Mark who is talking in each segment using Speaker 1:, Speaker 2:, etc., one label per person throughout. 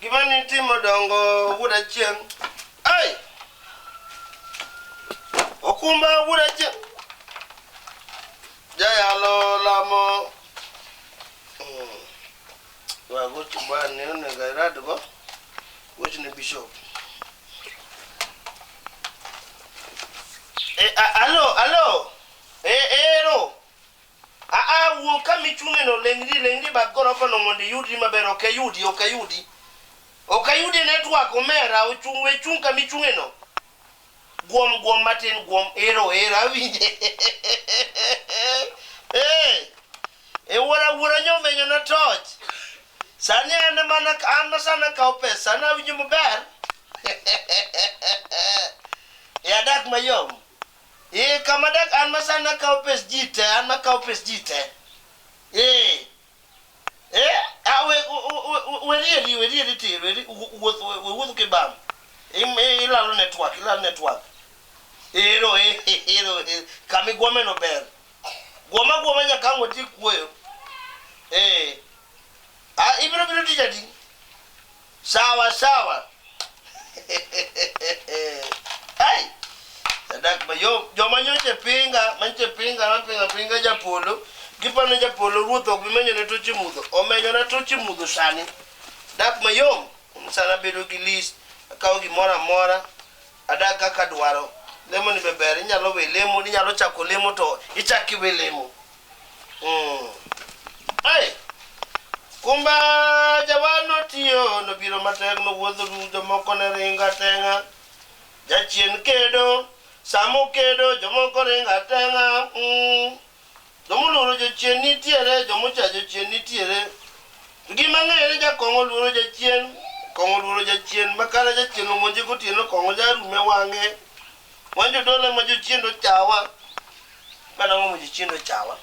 Speaker 1: Gima nitimo dongo wuod achieng'. Ai! Okumba wuod achieng'. Jayalo lamo. Wagoch bane onego iradgo. Goch ne bishop. E, alo, alo. E, ero. Aa, wuo kama ichung'eno, leng'ri, leng'ri bath gorofano mondo iyudri maber. Ok ayudi, ok ayudi. Ok ayudi e network, omera, ochung' we chung' kama ichung'eno. Guom, guom matin, guom. Ero, ero, awinje. Eh, e wuora, wuora nyomenyo na toch. Sani an mana, an ma sana kawo pesa, sani awinjo maber. E adak mayom. Ee, kama dak an ma sani akawo pes ji te, an makawo pes ji te. Ee. Eh, ah, we we werieri, werieri tir, weri wuoth we wuoth kibam. Ilalo network, ilalo network. Ero, ero, ero, kama igwome no ber. Gwoma gwoma nyaka ang' watiek wuoyo. Eh. Ah, ibiro biro tich adi? Sawa sawa. Ai. Adak mayom. Joma nyocha pinga, manche pinga, mapinga pinga japolo. Gipano japolo ruoth ok bi menyone toche mudho. Omenyona toche mudho sani. Dak mayom. Sana bedo gi list. Akawo gimoro amora. Adak kaka dwaro. Lemo ni be ber. Inyalo we lemo, inyalo chako lemo to ichak iwe lemo. Ai! Kumba jawar notiyo, nobiro matek nowuotho ru jomoko ne ringo ateng'a. Jachien kedo, sama okedo jomoko ringo ateng'a. Jomoluoro jachien nitiere, jomocha jachien nitiere. To gima ng'eyo ni jakong'o oluoro jachien, kong'o oluoro jachien, ma kata jachien omonje gotieno kong'o jarume wang'e. Wan jodolo ema jochiende ochawa. Mano ang'o momiyo jochiende ochawa?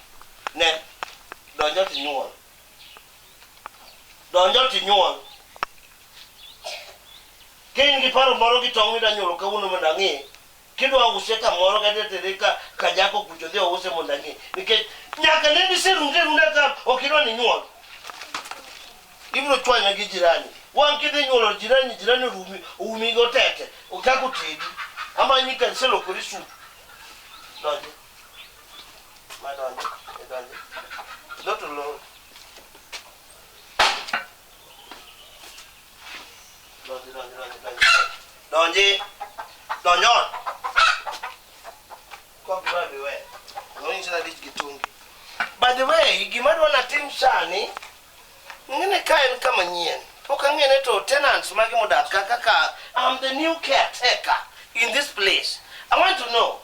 Speaker 1: Ne, donjo tinyuol. Donjo tinyuol. Ka in gi paro moro gi tong' midwa nyuolo kawuono mondo ang'e, kidwa use kamoro kata tere ka Kajako kucho dhi ouse mondo ang'e. Nikech nyaka ne giserunde runda ka ok idwa ni nyuol. Ibiro chwanya gi jirani. Wang' kidhi nyuolo jirani, jirani orumi, oumi gi otete, kaka otedi. Amanyi ka iselokori sup. Donji. Ma donji, e donji. Dhoot olor. Donji, donji, donji, donji. Donji. Donj ot. Kok dwa bi we. Nonyisa nadich gi tungi. By the way, gima adwa natim sani, ng'ene ka en kama nyien. Pok ang'ene to tenants mage modak ka kaka I'm the new caretaker in this place. I want to know.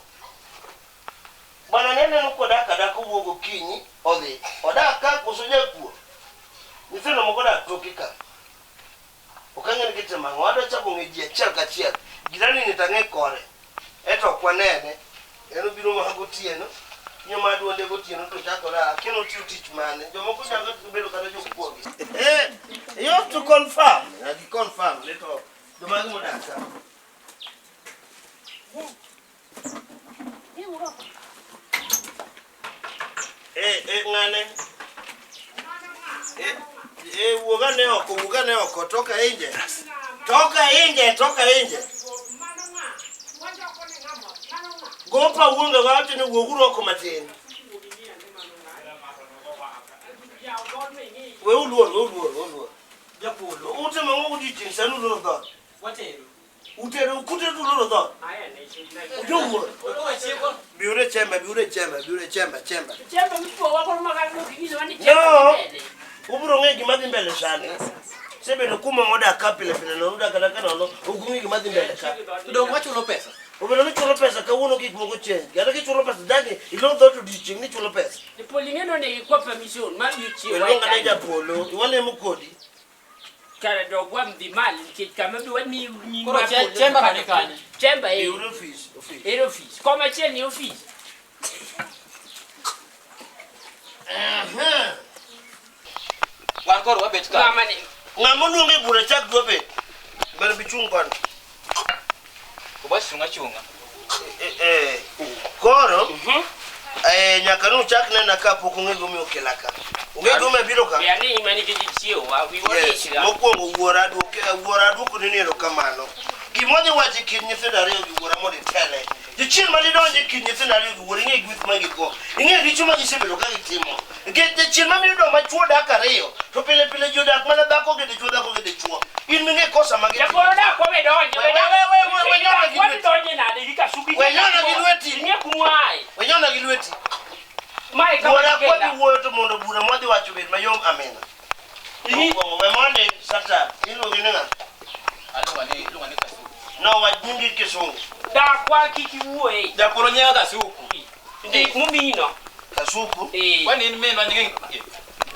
Speaker 1: Bwana ne aneno kodak adak owuok gokinyi odhi. Odak ka koso jakuo? Nyithindo moko odak toke ka. Ok ang'e ni gitimo ang'o. Adwa chako ng'e ji achiel kachiel. Jirani ni to ang'e kore. Ento ok wanene. En obiro mana gotieno. Winjo mana duonde gotieno to chakore a akia ni otiyo tich mane. Jomoko nyalo bedo kata jokuoge. Eh, you have to confirm. Nyaka i confirm ni to jomage modak ka. Eh, eh, ng'ane. Eh, eh, wuog ane oko, wuog ane oko, toka inje. Toka inje, toka inje. Gopa wuonga wacho ni wuoguru oko matin. We uluor, we uluor, we uluor.
Speaker 2: Japolo.
Speaker 1: Utimo ang'o godiechieng' sani uluoro dhoot?
Speaker 2: Watero.
Speaker 1: Utero kute tuloro dhoot. Ujowuor. Biure chemba, biure chemba, biure chemba, chemba.
Speaker 2: Chemba mipowa koro makano kinyiso ni chemba
Speaker 1: No.
Speaker 2: mbele.
Speaker 1: Ubiro ng'e gima dhi mbele sani. Sebedo kuma odak ka pile pile nono, udak adaka nono, ok ung'e gima dhi mbele ka.
Speaker 3: To donge wachulo pesa?
Speaker 1: Obedo ni chulo pesa kawuono gik moko change. Kata kichulo pesa dagi, ilor dhoot odiochieng' ni ichulo pesa.
Speaker 2: Japolo ing'e ni ikwa permission mar dhi chiewo.
Speaker 1: Iluonga ni japolo, iwalemo kodi.
Speaker 2: Kare dog wamdhi malo nikech kama bi wamiyi nying
Speaker 3: Koro
Speaker 2: mar polo
Speaker 3: chemba
Speaker 2: to
Speaker 3: ni kanye?
Speaker 2: Chemba e
Speaker 1: Biuru ofis, ofis.
Speaker 2: e ofis. Koma achiel ni ofis.
Speaker 3: Wan koro wabet ka.
Speaker 2: Ng'ama ni
Speaker 1: Ng'ama oluongo e bura chak dwa bet. Ber bi chung' koni.
Speaker 3: Obas chunga chunga.
Speaker 1: Eh, eh. Koro, eh, nyaka nuchak nena ka pok ung'e gimomiyo okela ka. Ung'e gima biro ka?
Speaker 2: Be ane ima nikech ichiewowa, wiwa
Speaker 1: Yes,
Speaker 2: lich ga.
Speaker 1: mokwongo wuora duoke wuora duoko ni erokamano. Gima odhi wacho e kind nyithindo ariyo gi wuora mondo itele. Jachien ma didonj e kind nyithindo ariyo gi wuora ing'e gweth ma giko. Ing'e richo ma gisebedo ka gitimo. Nikech jachien ma miyudo ma chwo dak ariyo to pile pile ji odak mana dhako gi dichwo dhako gi dichwo. In ming'e kosa ma gitimo.
Speaker 2: Jagoro dak wawe donjo.
Speaker 1: We- we- we- we- we nyona gi lweti.
Speaker 2: Wadonje nade gi kasuku.
Speaker 1: We nyona gi lweti.
Speaker 2: Ing'e kumwae.
Speaker 1: Wenyona gi lweti.
Speaker 2: Mae kama
Speaker 1: Wuora
Speaker 2: nikenda.
Speaker 1: kwadhi wuoyo to mondo bura mwadhi wacho obed mayom amina. Mokwongo we mondi sata iluongi ni ng'a?
Speaker 3: Aluonga ni iluonga ni Kasuku.
Speaker 1: No wach nyingi kisungu.
Speaker 2: Dakwa kik iwuoye.
Speaker 3: Japolo nyinga Kasuku.
Speaker 2: Ndik mumino.
Speaker 1: Kasuku.
Speaker 2: Eh.
Speaker 3: Kwani in minwa nyinge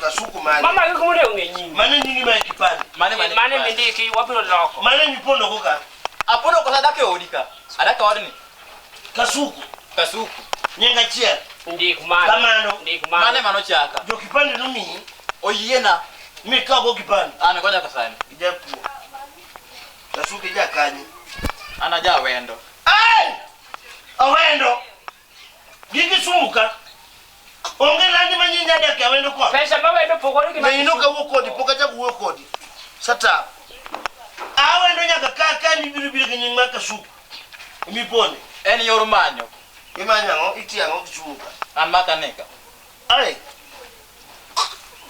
Speaker 1: Kasuku mane?
Speaker 2: Mama gi kumune ong'e nyingi.
Speaker 1: Mane nyingi ma e kipande?
Speaker 3: mane mane.
Speaker 2: Mane mindiki wabiro loko.
Speaker 1: Mane mipondo go ka?
Speaker 3: Apondo kosa adak e odi ka. Adak e odni.
Speaker 1: Kasuku.
Speaker 3: Kasuku.
Speaker 1: Nying achiel.
Speaker 2: Ndik mano.
Speaker 1: Kamano.
Speaker 2: Ndik
Speaker 3: Mane
Speaker 2: mano.
Speaker 3: mano chaka.
Speaker 1: Jo kipande nomiyi
Speaker 3: Oyiena.
Speaker 1: mikaw go kipande.
Speaker 3: An go nyaka sani.
Speaker 1: Ijakuo. Kasuku ija kanye?
Speaker 3: An aja wendo.
Speaker 1: Ai! Awendo. Gi Kisumu ka. Onge landi ma nyinyi adak e Awendo koni.
Speaker 2: Pesa ma wendo pogore gi ma
Speaker 1: Ne ino ka wuo kodi pok achako wuoyo kodi. Sata. Awendo nyaka ka ka mibiro biro gi nying mar Kasuku. Miponde.
Speaker 3: En yor manyo.
Speaker 1: Imanyo ang'o? Itiyo ang'o Kisumu ka?
Speaker 3: An makanika.
Speaker 1: Ai.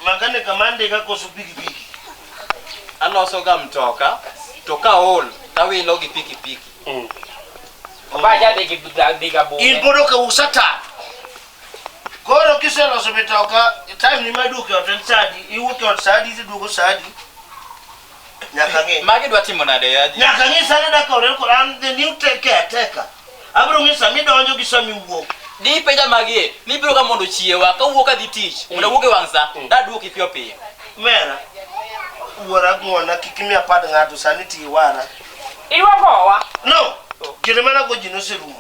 Speaker 1: Makanika mandika koso pikipiki.
Speaker 3: Aloso ga mtoka to kaol tawilo gi pikipiki.
Speaker 2: Baja dhi gi dhi ga bunge.
Speaker 1: In pod ok usa tap. Koro kiseloso mitoka, time ni maduoke ot en sa adi? Iwuok e ot sa adi tiduogo sa adi? Nyaka ng'e.
Speaker 3: Magi dwa timo nade yaji?
Speaker 1: Nyaka ng'e sani dak ore koro an the new take caretaker. Abiro ng'e sama idonjo gi sama iwuok.
Speaker 3: Dipenja magie, nibiro ka mondo ochiewa kawuok adhi tich, mondo awuog e wang' sa, daduoki piyo piyo.
Speaker 1: Mera, wuora ng'wona kik imiya pad ng'ato sani ti iwara.
Speaker 2: Iwagowa.
Speaker 1: No, kinde mana go ji noserumo.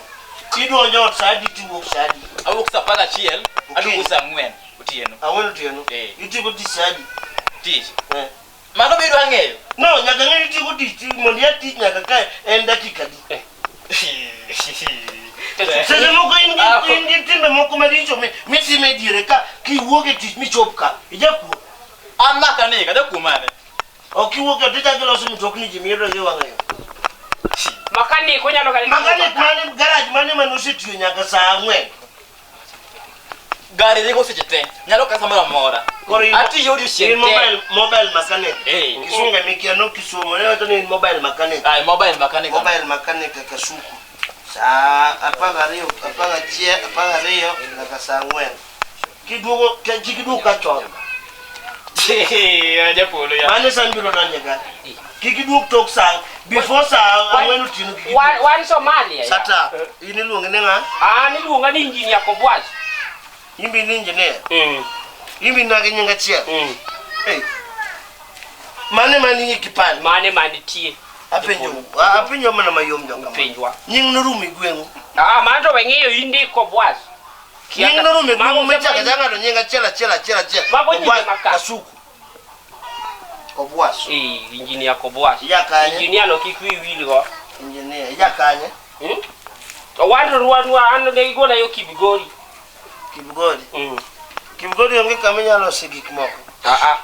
Speaker 1: Idonjo ot sa adi tiwuok sa adi?
Speaker 3: Awuok sa 11, aduogo
Speaker 1: Okinyi.
Speaker 3: sa 4 otieno.
Speaker 1: Ang'wen otieno.
Speaker 3: Eh.
Speaker 1: Itieko tich sa adi?
Speaker 3: Tich.
Speaker 1: Eh.
Speaker 3: Mano be idwa ng'eyo?
Speaker 1: No, nyaka ng'e ni itieko tich mondo ia tich nyaka kae en dakika adi. Seche moko in gi in gi timbe moko maricho mitimo e diere ka kiwuok e tich michop ka ijakuo.
Speaker 3: An makanika, jakuo mane?
Speaker 1: Ok iwuok e ot ichako iloso mitokni ji miyudo gi wang'ayo.
Speaker 2: Makanik onyalo kata.
Speaker 1: Makanik mane garaj mane mane osetiyo nyaka saa ang'wen.
Speaker 3: Gari ringo seche te, nyalo kata samoro amora.
Speaker 1: Koro in-
Speaker 3: Atiyo
Speaker 1: In
Speaker 3: odiochieng' te.
Speaker 1: mobile mobile mechanic.
Speaker 3: Eh.
Speaker 1: Kisungu emikia no kisumo ne wacho ni in mobile mechanic.
Speaker 3: Ai, mobile makanika.
Speaker 1: Mobile mechanic Kasuku. Saa 12, 11, 12 nyaka saa ang'wen. Kiduogo kik iduog ka chon.
Speaker 3: Japolo ya.
Speaker 1: Mane sa mibiro donje ka. Kik iduog tok saa before saa ang'wen otieno kik
Speaker 2: Wan
Speaker 1: iduog.
Speaker 2: wan Somalia. ya.
Speaker 1: Sata in iluongi ni ng'a?
Speaker 2: An iluonga ni engineer Kobwas.
Speaker 1: In be in engineer. In be nagi nying achiel. Hey. Mane mane nying kipande?
Speaker 2: Mane manitie.
Speaker 1: Apenjo, apenjo mana mayom jokama.
Speaker 2: Penjwa.
Speaker 1: Nying norumo e gweng'u.
Speaker 2: Ah, mano to we ng'iyo in ndi Kobwas.
Speaker 1: Nying norumo e gweng'u
Speaker 2: Mago
Speaker 1: michako achaka ng'ato nying achiel achiel achiel achiel.
Speaker 2: Mago nyinge
Speaker 1: Obwas,
Speaker 2: maka.
Speaker 1: Kasuku. Obwas.
Speaker 2: Eh, engineer Kobwas.
Speaker 1: Ija kanye?
Speaker 2: Engineer no kik wiyi wil go.
Speaker 1: Engineer. Ija kanye?
Speaker 2: Hmm? To wan to rwa an ne gigola yo Kibigori.
Speaker 1: Kibgori. Kibgori onge kama inyalo lose gik moko.
Speaker 2: Ah ah.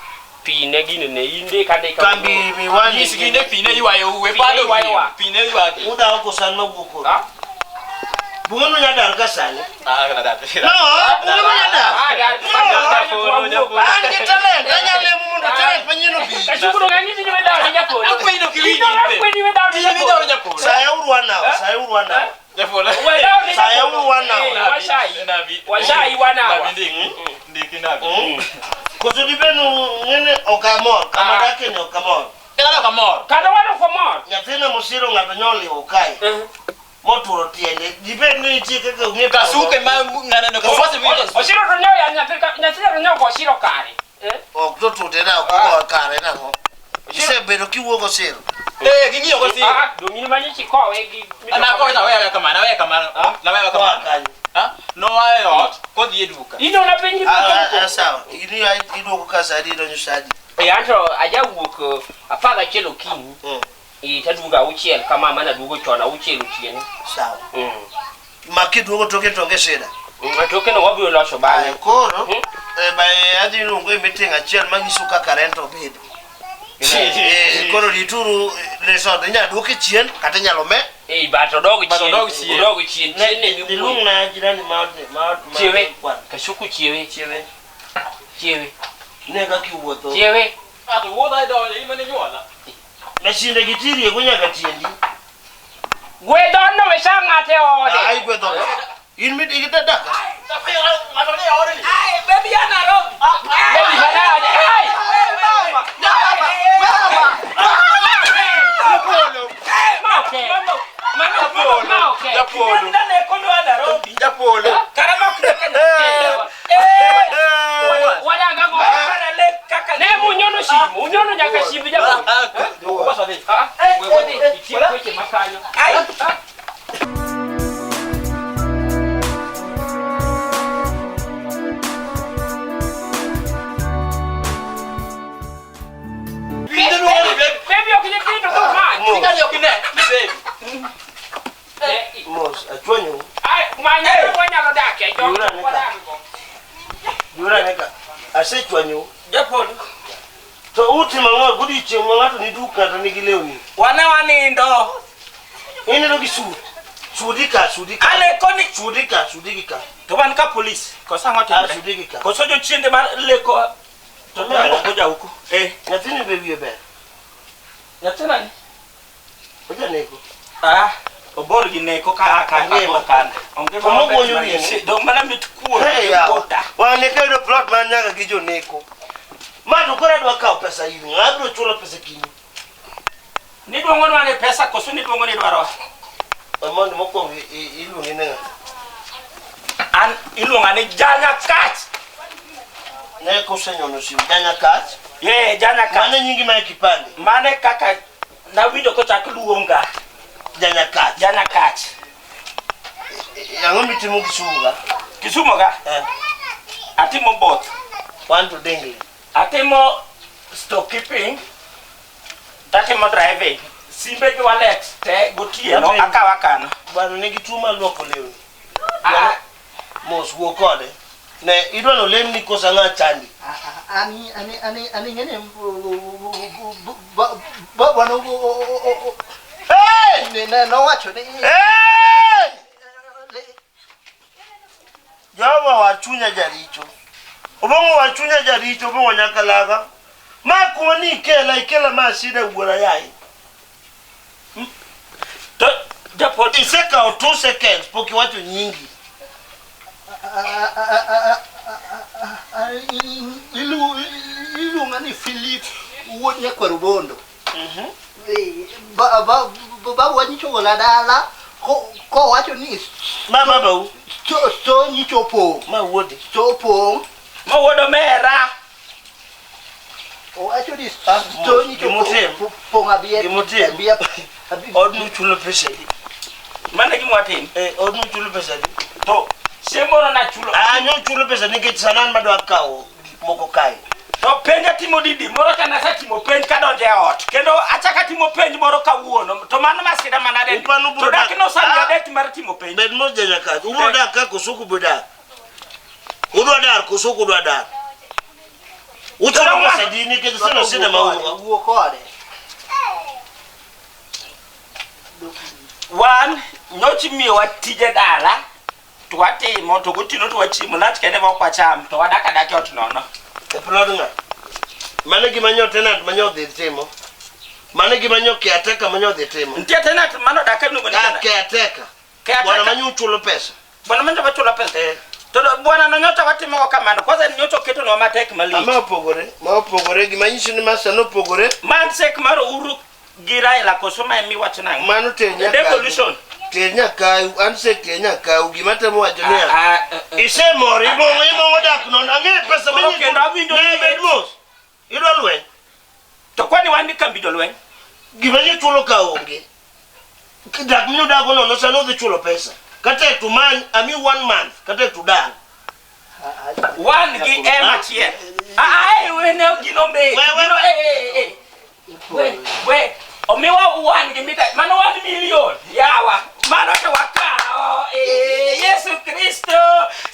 Speaker 2: Pi ne gino ne inde kande ka.
Speaker 1: Kambi miwani.
Speaker 3: Nyis gi ne pi ne ywayo we
Speaker 2: Pi ne
Speaker 3: pado
Speaker 2: ywayowa.
Speaker 3: pi ne ywagi.
Speaker 1: Udhawo koso an mawuok koro.
Speaker 2: Ah?
Speaker 1: Bung'ono nya dar ka sani.
Speaker 3: Ah, na dar.
Speaker 1: No, bung'ono nya dar.
Speaker 2: Ah, dar.
Speaker 1: No. An gi talent, anyalo lemo mondo talent manyien obi.
Speaker 2: Kasuku no ng'ani ni wedawo ne japolo.
Speaker 3: Akweni ok iwinj
Speaker 2: Ino
Speaker 3: in be.
Speaker 2: akweni wedawo ne
Speaker 3: In
Speaker 2: japolo.
Speaker 3: idwaro japolo.
Speaker 1: Saya urwa nawa, saya urwa nawa.
Speaker 3: Japolo.
Speaker 2: Wedawo ne
Speaker 1: Saya
Speaker 2: japolo.
Speaker 1: urwa nawa.
Speaker 2: Eh, Washai.
Speaker 3: Nabi.
Speaker 2: Washai wanawa.
Speaker 3: Nabi ndiki. Ndiki nabi.
Speaker 1: Koso dibed ng'ene ok amor, kama
Speaker 2: Ah.
Speaker 1: adake ni ok amor.
Speaker 3: Kata ok amor.
Speaker 2: Kata wan ok wamor.
Speaker 1: Nyathina mosiro ng'ato nyoliwo kae, moturo tiende. Dibed ni nitie kaka ong'e
Speaker 3: Kasuke ma ng'ane no Kobwas mi kasuku.
Speaker 2: Osiro to nyoya ya nyathi nyathi to nyoka osiro kare. Eh?
Speaker 1: Ok to tute na ok ogo kare nang'o. Isebedo kiwuok osiro.
Speaker 3: Eh, ging'iyo go siro.
Speaker 2: Ah, dong in manyichi kowe gi
Speaker 3: Ana kowe to aweya kamano, aweya kamano. Naweya
Speaker 1: Koa
Speaker 3: kamano.
Speaker 1: kanyo.
Speaker 3: Ha? Noa e ot kodhi e duka.
Speaker 2: Ino na penji
Speaker 1: Ah, ah, sawa. In iduogo ka sa adi idonjo sa adi?
Speaker 2: Eh, anto ajawuok 11 okinyi. Eh, taduogo auchiel kama mana duogo chon auchiel otieno.
Speaker 1: Sawa. Ma kiduogo toke to onge shida.
Speaker 2: Toke no wabiro loso bang'e.
Speaker 1: Aya, koro
Speaker 2: Mm.
Speaker 1: By adhi luongo e meeting achiel manyiso kaka rent obedo. Koro rituru resort inyalo duoke chien kata inyalo me.
Speaker 2: Eh, but odog
Speaker 3: But
Speaker 2: chien.
Speaker 3: odog chien.
Speaker 2: Odog chien. Chien ne miwuoyo.
Speaker 1: Iluongna jirani ma odni ma od ma
Speaker 2: Chiewe.
Speaker 1: kwan.
Speaker 2: Kashuku chiewe.
Speaker 1: Chiewe.
Speaker 2: Chiewe.
Speaker 1: Ne kaka iwuotho.
Speaker 2: Chiewe.
Speaker 3: Ah, to wuodha idonjo, in mane inyuola.
Speaker 1: Masinde gi tiriego nyaka tiendi.
Speaker 2: Gwe dhoodno we sa ng'ate e ode.
Speaker 1: Ai gwe dhoga. In mid igidadaka.
Speaker 3: Ng'ato ni e odni.
Speaker 4: Ai, baby ya Nairobi.
Speaker 2: Baby manade. Ai! Ma ok.
Speaker 3: Japolo.
Speaker 2: Ma ok.
Speaker 3: Japolo. Japolo.
Speaker 2: Wadaga go. Ne munyono simu, unyono nyaka simu japolo. Ah, we wadhi itiek weche makanyo. Baby ok nyithindo to many.
Speaker 3: Kani ok ine, ni baby.
Speaker 2: Eh,
Speaker 1: Mos achwanyo.
Speaker 2: Ai, many wanyalo dakie, jok
Speaker 1: Yura ne ka.
Speaker 2: wadak go.
Speaker 1: Yura neka. Asechwanyo.
Speaker 4: Japolo.
Speaker 1: To utimo ang'o godiechieng' ma ng'ato ni duk ng'ato nigi lewni.
Speaker 4: Wane wanindo.
Speaker 1: Ineno gi sut. Sudi ka, sudi ka.
Speaker 4: Ane koni
Speaker 1: Sudi ka, sudi gi ka.
Speaker 4: to wan ka polis. Koso ang'o
Speaker 1: Ah,
Speaker 4: timore?
Speaker 1: sudi gi ka.
Speaker 4: Koso jochiende mar leko to
Speaker 1: Omera.
Speaker 4: goja huko. Eh,
Speaker 1: Nyathini be wiye ber.
Speaker 4: nyathina ni.
Speaker 1: Ojaneko.
Speaker 4: Ah, obor gi neko ka ka
Speaker 1: Ongima.
Speaker 4: ka Onge
Speaker 1: Kama guonyo wiye ni.
Speaker 4: Dong mana mit kuon.
Speaker 1: Hey, yawa.
Speaker 4: Kota.
Speaker 1: Wan ne kayudo plot man nyaka gi joneko. Ma to koro adwa kawo pesa ir ng'a abiro chulo pesa kinyi.
Speaker 4: Niduongo nwa ne pesa koso niduongo ni dwaro?
Speaker 1: Mondo mokwongo iluongi ni ng'a?
Speaker 4: An iluonga ni Janyakach.
Speaker 1: Ne kosenyono simu Janyakach.
Speaker 4: Ye, Janyakach.
Speaker 1: Mano nyingi ma e kipande.
Speaker 4: Mane kaka nawinjo kochak luonga
Speaker 1: Janyakach.
Speaker 4: Janyakach.
Speaker 1: Ang'o mitimo Kisumu ka?
Speaker 4: Kisumu ka
Speaker 1: Eh,
Speaker 4: atimo both.
Speaker 1: wan to dengli.
Speaker 4: Atimo storekeeping, tatimo driving. Simbe gi wallet te gotieno
Speaker 1: Driving.
Speaker 4: akawo akano.
Speaker 1: Bwana nigi tuo mar luoko lewni.
Speaker 4: Ah,
Speaker 1: Mos wuo kode. Ne idwa nolemni koso ang'o chandi?
Speaker 5: Ani ani ani ani ngene baba no
Speaker 1: Hey!
Speaker 5: ne nowacho ni
Speaker 1: Hey! Jehova wachunya jaricho. Obong'o wachunya jaricho, obong'o nyakalaga. Ma kuma ni ikela, ikela ma shida wuora yaye.
Speaker 4: to japol
Speaker 1: Isekawo 2 seconds pok iwacho nyingi.
Speaker 5: Iluonga ni Philip wuod nyakwar Obondo. Babu nyicho gola dala kowacho ni
Speaker 1: Ma babau,
Speaker 5: sto nyicho opong'
Speaker 1: ma wuodi.
Speaker 5: sto opong'
Speaker 4: ma wuod omera.
Speaker 5: owacho ni
Speaker 1: Ah,
Speaker 5: sto nyicho
Speaker 1: gimotim.
Speaker 5: opong' abiya
Speaker 1: Gimotim.
Speaker 5: abiya
Speaker 1: Odno chulo pesa adi?
Speaker 4: Mano e gima watim.
Speaker 1: Eh, odno chulo pesa adi?
Speaker 4: To chieng' moro nachulo.
Speaker 1: Ah, nyo chulo pesa nikech sani an madwa kawo gik moko kae.
Speaker 4: To penj atimo didi moro ka nasetimo penj kadonjo e ot kendo achako atimo penj moro kawuono to mano masira manade
Speaker 1: Upano biro
Speaker 4: to dak
Speaker 1: dak-
Speaker 4: nosamiya
Speaker 1: Ah.
Speaker 4: det mar timo penj
Speaker 1: Bed mos janyakach, ubiro dak ka koso ok ubiro dak? Udwa dar koso ok udwa dar? Uchulo pesa adi nikech sano shida ma un go.
Speaker 5: wuo kode
Speaker 4: wan nyocha imiyowa tije dala to watimo to gotieno to wachiemo lunch kende ma ok wacham to wadak adaka e ot nono
Speaker 1: E plod ng'a? Mano gima nyo tenant ma nyo dhi timo. Mano gima nyo caretaker ma nyo dhi timo.
Speaker 4: nitie tenant manodak ka iluongo ni
Speaker 1: Ka
Speaker 4: tenant.
Speaker 1: caretaker.
Speaker 4: Caretaker.
Speaker 1: Bwana ma nyo chulo pesa.
Speaker 4: bwana manyo wachulo pesa
Speaker 1: Eh.
Speaker 4: to bwana no nyocha watimo go kamano kwanza nyocha oketonwa matek malich
Speaker 1: Ma opogore, ma opogore gima nyiso ni ma sano opogore.
Speaker 4: Handshake mar Uhuru gi Raila koso ma emiwacho nang'o
Speaker 1: Mano ter nyaka.
Speaker 4: devolution
Speaker 1: Ter nyaka, handshake ter nyaka. Gima temo wacho niya.
Speaker 4: Ah, ah, eh,
Speaker 1: Isemor, ibong'o ibong'o dak nono. Ang'e pesa
Speaker 4: Koro kendo awinjo
Speaker 1: Ne
Speaker 4: ni-
Speaker 1: bed mos. Idwa lweny.
Speaker 4: to kwani wan gi kambi jolweny
Speaker 1: Gima nyo chulo ka onge. Dak minyo dago nono sano odhi chulo pesa. Kata to many, ami one month, kata to dar.
Speaker 4: wan gi M achiel Ah, ah, eh, we ne gino be
Speaker 1: We, we.
Speaker 4: gino eh, eh, eh. We, we omiwa wan gi mita mano 1 million yawa mano to wakawo eh, Yesu Kristo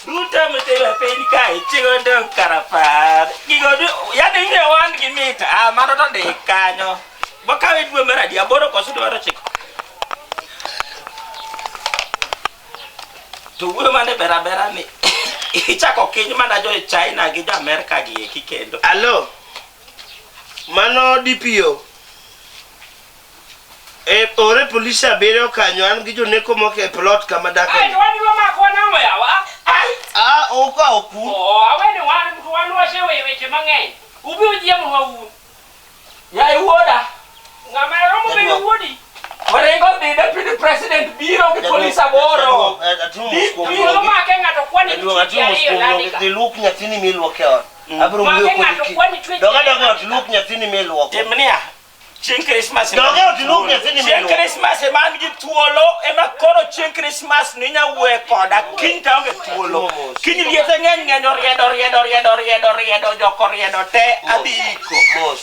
Speaker 4: Duto mitimo e piny kae chigo dong karapar. Gigo yani ing'e wan gi mita. Ah, mano to ndik kanyo. Wakawe dwe mar adi aboro koso dwe mar ochiko. To wuoyo mane ber abera ni ichako kiny mana jo China gi jo Amerka gi eki kendo.
Speaker 1: Alo. Mano DPO. E, ore polise abiriyo kanyo an gi joneko moko e plot kama
Speaker 2: Ai,
Speaker 1: dake.
Speaker 2: to wan dwa mako nang'o yawa? Ai,
Speaker 1: Ah, oka oku.
Speaker 2: oh, aweni wan to wan waseweyo weche mang'eny. Ubi ujiemonwa un.
Speaker 4: Yaye wuoda,
Speaker 2: Ng'ama romo bedo wuodi.
Speaker 4: waringo dhi deputy president biro gi polis aboro.
Speaker 1: Atimo mos kuom
Speaker 2: Biro
Speaker 1: luongi.
Speaker 2: make ng'ato kwani
Speaker 1: Jaduong' atimo mos
Speaker 2: ariyo
Speaker 1: kuom luongi.
Speaker 2: landika.
Speaker 1: Dhi luok nyathini miluoke ot. Abiro
Speaker 2: Make
Speaker 1: wuoyo
Speaker 2: ng'ato
Speaker 1: kodi.
Speaker 2: kwani chwe
Speaker 1: Doga doga ot luok nyathini miluoko.
Speaker 4: Timnia, chieng' Christmas ema
Speaker 1: Doge
Speaker 4: an
Speaker 1: ot
Speaker 4: gi
Speaker 1: iluok
Speaker 4: thuolo.
Speaker 1: nyathini
Speaker 4: Chieng'
Speaker 1: miluoko.
Speaker 4: Christmas ema an gi thuolo, ema koro chieng' Christmas ni inya wuoye koda, kiny to aonge thuolo. Kiny liete ng'eny ng'eny oriedo oriedo oriedo oriedo oriedo jok oriedo te adhi iko.
Speaker 1: Mos.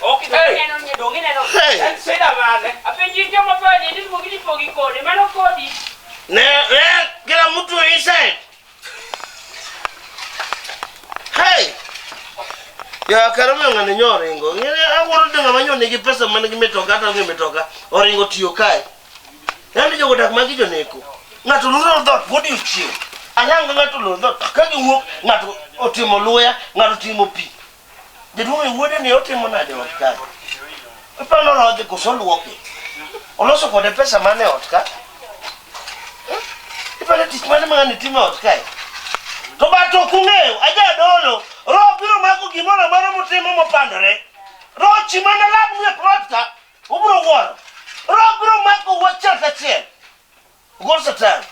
Speaker 2: Ok, ineno ni donge ineno.
Speaker 1: Hey.
Speaker 4: En sida mane?
Speaker 2: Apenji joma podi ni luongi ni pogi kode. Mano kodi.
Speaker 1: Ne, ne, kila mtu inside. Hey! Ya karamu ng'ani nyo oringo. Ng'e awuoro de ng'ama nyo nigi pesa man gi mitoka kata onge mitoka oringo tiyo kae. Yaani jogo dak magi joneko. Ng'ato loro dhoot pod ochiew. Ayanga ng'ato loro dhoot ka giwuok ng'ato otimo luya, ng'ato otimo pi. Jaduong' e wuode ni otimo nade ot kae? Ipano rodhe koso luoke? Oloso kode pesa mane ot ka? Iparo tich mane ma ng'ani timo e ot kae? To bat ok ung'eyo, aja dolo, roho biro mako gimoro amora mutimo mopandore. Rochi mana labnu e plot ka, ubiro wuoro. Roho biro mako wach achiel kachiel. Ugol satan.